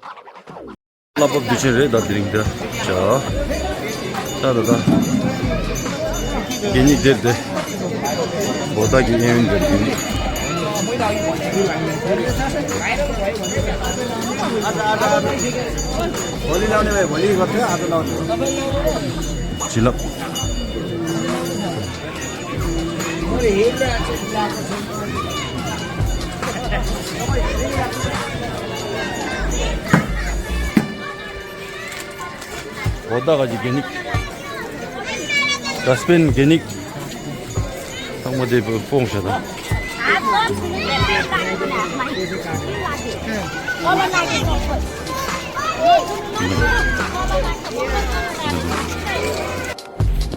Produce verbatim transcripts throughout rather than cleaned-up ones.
བླ་འབབ་དུས་ཆེན་རེད་ད་དེ་རིང་འདིར། ཅ། ད་ད་ད། གད་སྙིགས་དེར་དེ། བོ་ད་གི་གཡས་གཡོན་དེར་གད་སྙིགས། བྱིན་རླབས། འོ་ད་ག་ཅི་གད་སྙིགས། ཌ་སི་པིན་གད་སྙིགས། ཚང་མ་དེ་སྤོང་བྱ་དང་།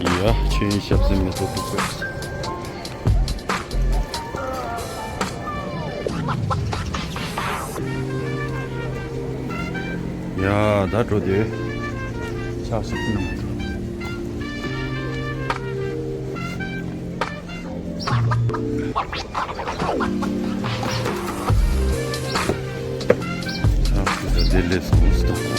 ཡ། ཆོས་དབྱིངས་ཞབས་སེམས་མེ་ཏོག་བདུག་སྤོས། ཡ། ད་འགྲོ་དེ། ཕྱག་ཞིག་ཕུལ་ན་མ་འགྲོ། ཕྱག་ཞིག་ད་དེ་ལས་སོང་སྟོང་།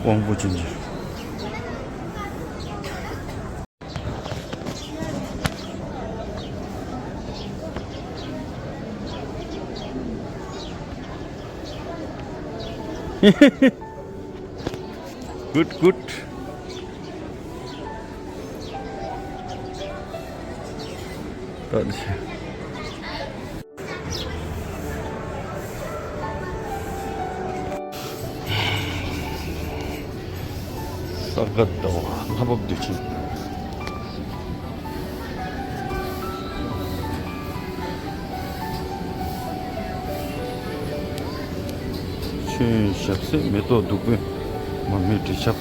དབང་པོ་ཅན་གྱི། Good, good. ས་ག་ཟླ་བ་ལྷ་བབས་དུས་ཆེན། ཆོས་དབྱིངས་ཞབས་སེམས་མེ་ཏོག་བདུག་སྤོས། མར་མེ་དྲི་ཆབ།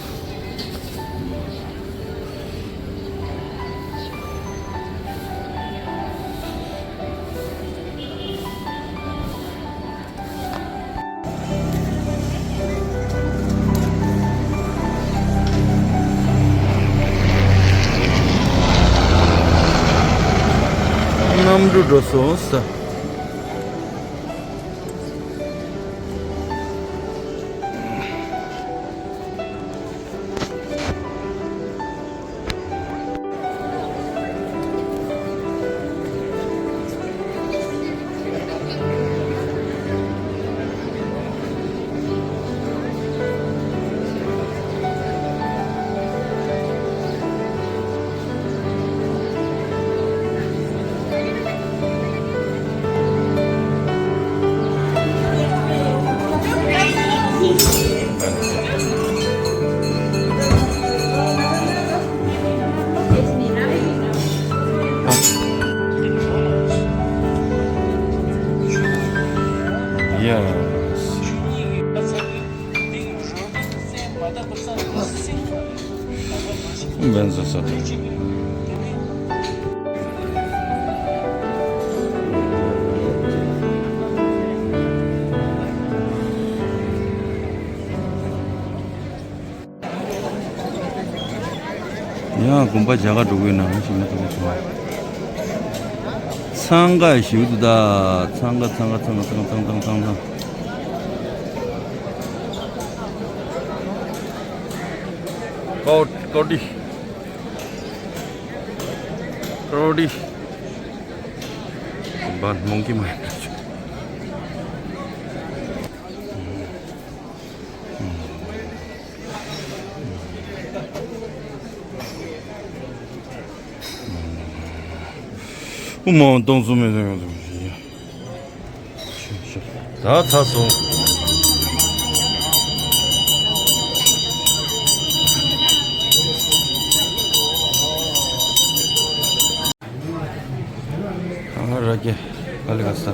གནམ་གྲུ་འགྲོ་སོང་ས། Yes. ཡང་དགོན་པ་རྒྱ་གར་འགྲོ་གི་ཡོད་ན་ཞིག་མ་གཏོགས་མི་ཐུབ། འཚང་ཁ་ཞིག་འདུག་ད། འཚང་ཁ་འཚང་ཁ་འཚང་ཁ་འཚང་ཁ་འཚང་ཁ་འཚང་ཁ། ཀོ་ཀོ་ཌི། ཀོ་ཌི། དགོན་པ་སྣང་གི་མ་ཡིན། ཨུ་མ་སྟོང་གསུམ་མེད་ཟེར་ཡོང་ཟེར་ཞིག་ཡ། ད་ཚར་སོང་། ར་གེ་ཧ་ལི་ག་ས།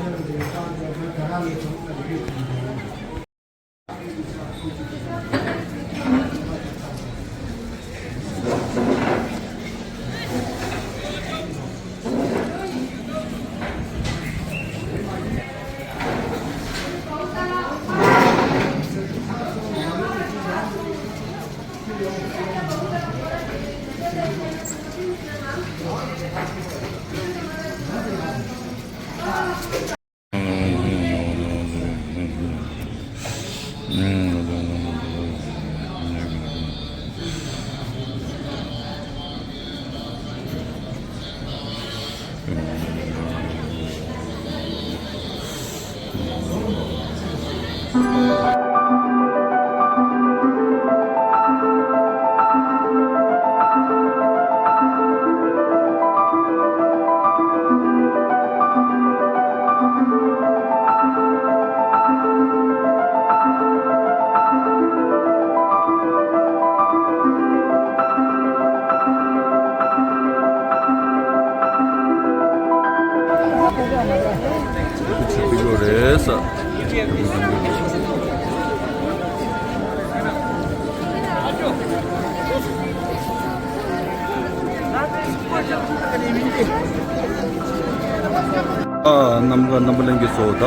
ཨ། ནམ་མཁའ་རྣམ་པ་གླིང་གི་སོ་ད་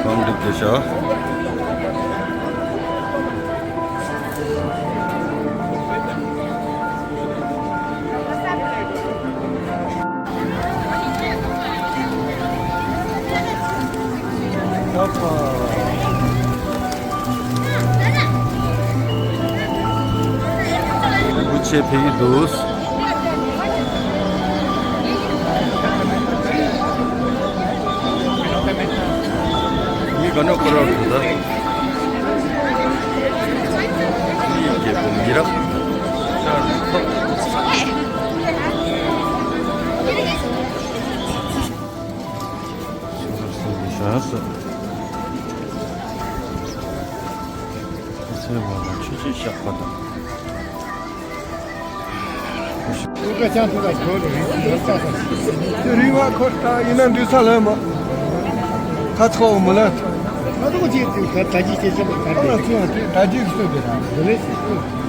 གང་འགྲིག་དེ་ཤ། རིན་པོ་ཆེ་ཕེབས་ཀྱི་འདུག་མི་ག་ནོ་ཁོ་ར་འགྲོ་ད། མི་རྒྱལ་པོ་མི་རབས་ཤར་ཐོབ། ཤར་སོང་ཤར་སོང་། ཚེ་བ་ལ་ཆུ་ཆུ་བཞག་པ་དང་། རིག་པ་ཁོ་ལྟ་ཡིན་ན་འདུས་ས་ལ་མ། ཁ་ཚ་བ་མ་ལ། ཁ་ཚ་བ་ཅིག་ཏུ་ཁ་ད་ཅི་ཤེས་ཆེན་པོ་ཁ་ལ་ཚུ་ཡང་ད་ཅི་སུ་དེ་རང་དེ་ལས་སུ།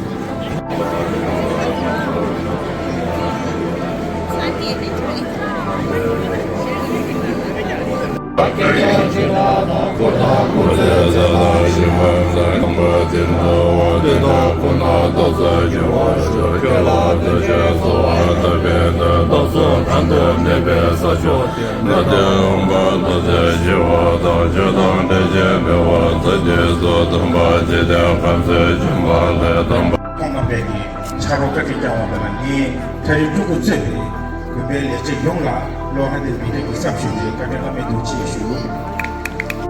ཐོག་མ་པའི་གི་ཕྱག་རོགས་བཀའ་དྲིན་བསྐྱངས་པ་དང་ནི་ཐ་རི་ཕྲུ་གུ་གཙོས་པའི་དགོན་པའི་ལས་བྱེད་ཡོངས་ལ་བློ་ཧ་དེ་མི་འདྲ་གི་བསམ་ཞུ་རྒྱུའི་བཀའ་དྲིན་བླ་མེད་དུ་ཆེ་ཞུ།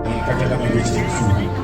བཀའ་དྲིན་བླ་མེད་དུ་ཆེ་ཞུ།